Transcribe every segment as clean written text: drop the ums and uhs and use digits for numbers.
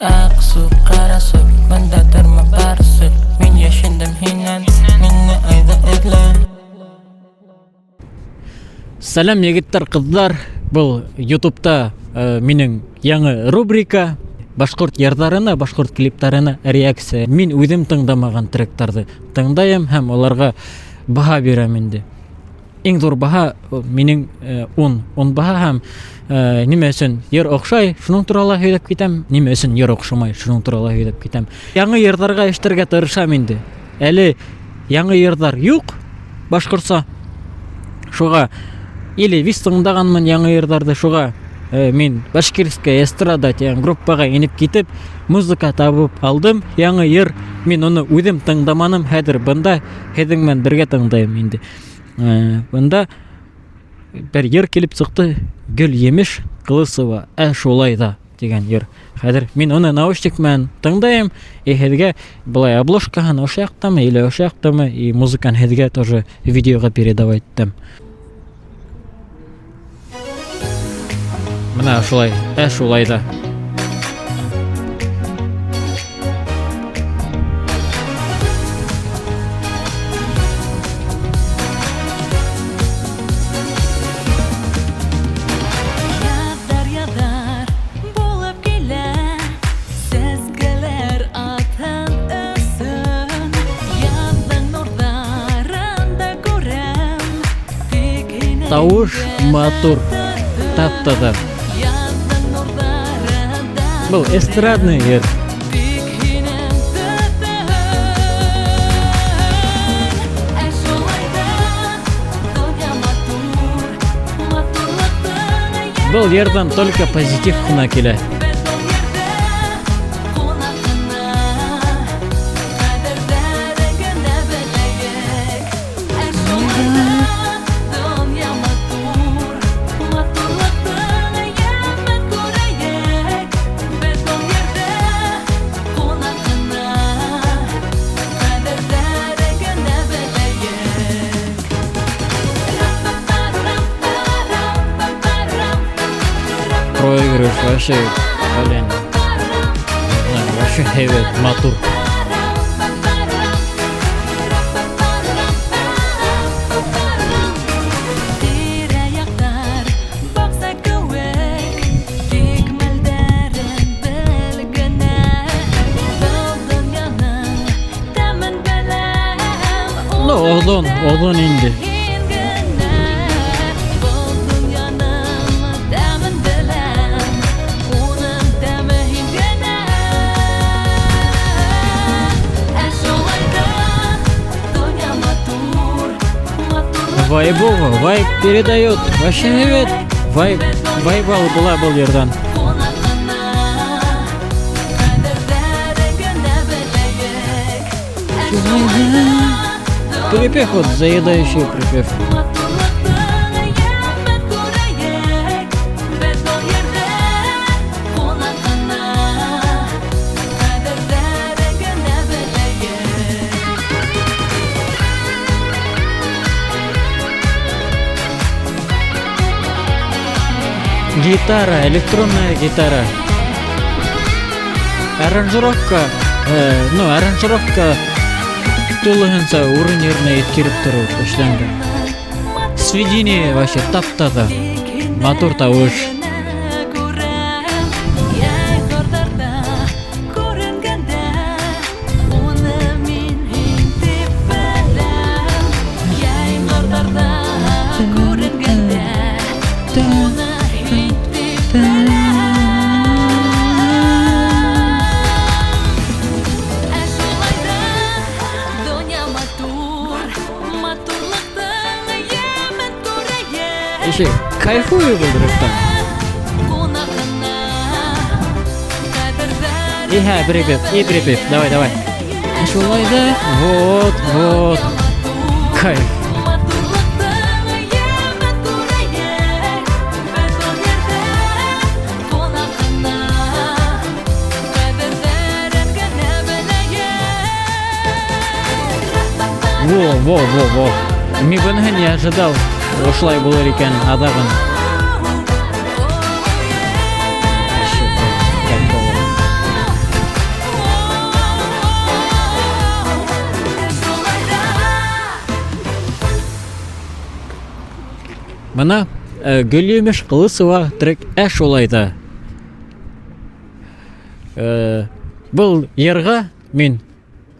Аҡ сүп, ҡара сүп, бында торма барысы. Мин йәшендем һинән, мине әйҙә эҙлә. Сәләм, егеттәр, ҡыҙҙар! Был Ютубта минең яңы рубрика башҡорт йырҙарына, башҡорт клиптарына реакция. Мин үҙем тыңдамаған тректарҙы тыңдайым һәм уларға баһа бирәм инде. Иң ҙур баһа минең 10, 10 баһа һәм нимә өсөн йыр оҡшай, шуның турала һөйләп китәм, нимә өсөн йыр оҡшамай, шуның турала һөйләп китәм. Яңы йырҙарға эштәргә тырышам инде. Әле яңы йырҙар юҡ башҡортса. Шуға или вис тыңдағанмын яңы йырҙарҙы, шуға мин Башкирская эстрада тигән группаға инеп китеп, музыка табып алдым. Яңы йыр, мин уны үҙем тыңдаманым, хәҙер бында һеҙҙең менән бергә тыңдайым инде. Бында бер йыр килеп сыҡты, Гөл емеш Ҡылысова, ә шулай да тигән йыр. Хәҙер мин уны наушник менән тыңдайым, и һеҙгә былай обложкаһын ошо яҡтамы или ошо яҡтамы, и музыканы һеҙгә тоже видеоға передавать итәм. Бына шулай, ә шулай да. Яҙҙар яҙар булып килә, сәскәләр атһын өсөн. Яҙҙың нурҙарын да күрәм, тик һинең Тауыш генә матур, төҫөң. тап-таҙа. Яҙҙың нурҙарын да Был эстрадный йыр. Тик һинең төҫөң. Ә шулай ҙа донъя матур, матурлыҡтың Был йырҙан только позитив ҡына килә. Беҙ был ерҙә ҡунаҡ ҡына, ҡәҙерҙәрен генә беләйек. Ә шулай ҙа донъя матур, матурлыҡтың йәмен күрәйек. Беҙ был ерҙә ҡунаҡ ҡына, ҡәҙерҙәрен генә беләйек. Проигрыш вообще, блин, не знаю, вообще һәйбәт, матур. Тирә-яҡтар баҡса кеүек, тик мәлдәрен бел генә. Был донъяның тәмен беләм, Ну, оҙон, оҙон инде. һин генә. Был донъяның тәмен беләм, уның тәме һин генә. Ә шулай ҙа донъя матур, матурлыҡ Вайбово, вайб передает. Вообще һәйбәт. Вайб, вайб алып була был йырҙан. Ҡунаҡ ҡына, ҡәҙерҙәрен генә беләйек. Ә шулай ҙа Припев вот, заедающий припев. Матурлыҡтың йәмен күрәйек. Беҙ был ерҙә ҡунаҡ ҡына, ҡәҙерҙәрен генә беләйек. Гитара, электронная гитара. Аранжировка, ну, аранжировка тулыһынса урын еренә еткереп тороп эшләнгән. Сведение вообще тап-таҙа. Матур тауыш. Күрәм, йәй ҡарҙарҙа күренгәндә, уны мин һин тип беләм. Йәй ҡарҙарҙа күренгәндә, уны һин тип беләм. Ә шулай ҙа донъя матур, матурлыҡтың йәмен күрәйек. Еще кайфую был тректан. Ҡунаҡ ҡына, ҡәҙерҙәрен Иһә, припев, и припев. Давай, давай. Ә шулай да, вот, вот. Кайф. Матурлыҡтың йәмен күрәйек. Беҙ был ерҙә ҡунаҡ ҡына, ҡәҙерҙәрен генә беләйек. Во, во, во, во. Мин быныһын не ожидал. Ошолай булыр икән аҙағын. Вообще, кайфово. Бына Гөлйемеш Ҡылысова, трек «Ә шулай ҙа». Был йырға мин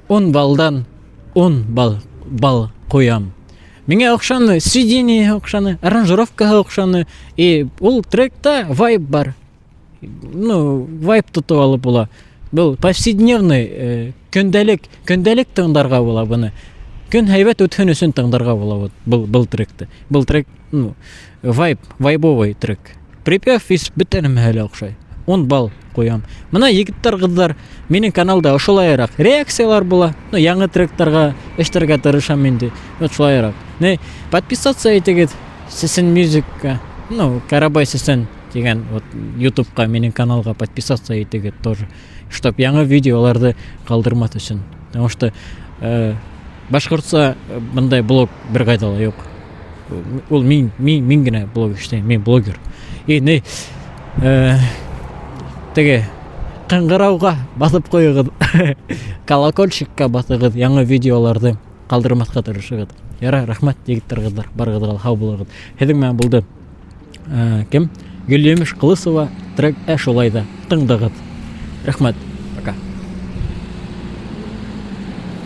10 балдан 10 балл ҡуям. Миңә оҡшаны, сведение оҡшаны, аранжировкаһы оҡшаны. И ул тректа вайб бар. Ну, вайб тотоп алып була. Был повседневный, көндәлек тыңларға була быны. Көн һәйбәт үтһен өсөн тыңларға була вот был тректы. Был трек, ну, вайб, вайбовый трек. Припев ис бөтә нәмәһе лә оҡшай. 10 балл ҡуям. Бына, егеттәр, ҡыҙҙар, минең каналда ошолайыраҡ реакциялар була. Ну, яңы тректарға эшләргә тырышам инде. Вот шулайыраҡ. Не, подписаться итегеҙ Сесен Мюзикка, ну, Карабай Сесен тигән вот YouTube'ка, минең каналға подписаться итегеҙ тоже, чтоб яңы видеоларҙы ҡалдырмаҫ өсөн. Потому что башҡортса бындай блог бер ҡайҙа ла юҡ. Ул мин генә блог эшләйем, мин блогер. И не теге ҡыңғырауға баҫып ҡуйығыҙ, колокольчикка баҫығыҙ, яңы видеоларҙы ҡалдырмаҫҡа тырышығыҙ. Ярай, рәхмәт, егеттәр, ҡыҙҙар, барығыҙға ла һау булығыҙ. Һеҙҙең менән булды кем? Гөлйемеш Ҡылысова, трек «Ә шулай ҙа». Тыңлағыҙ. Рәхмәт.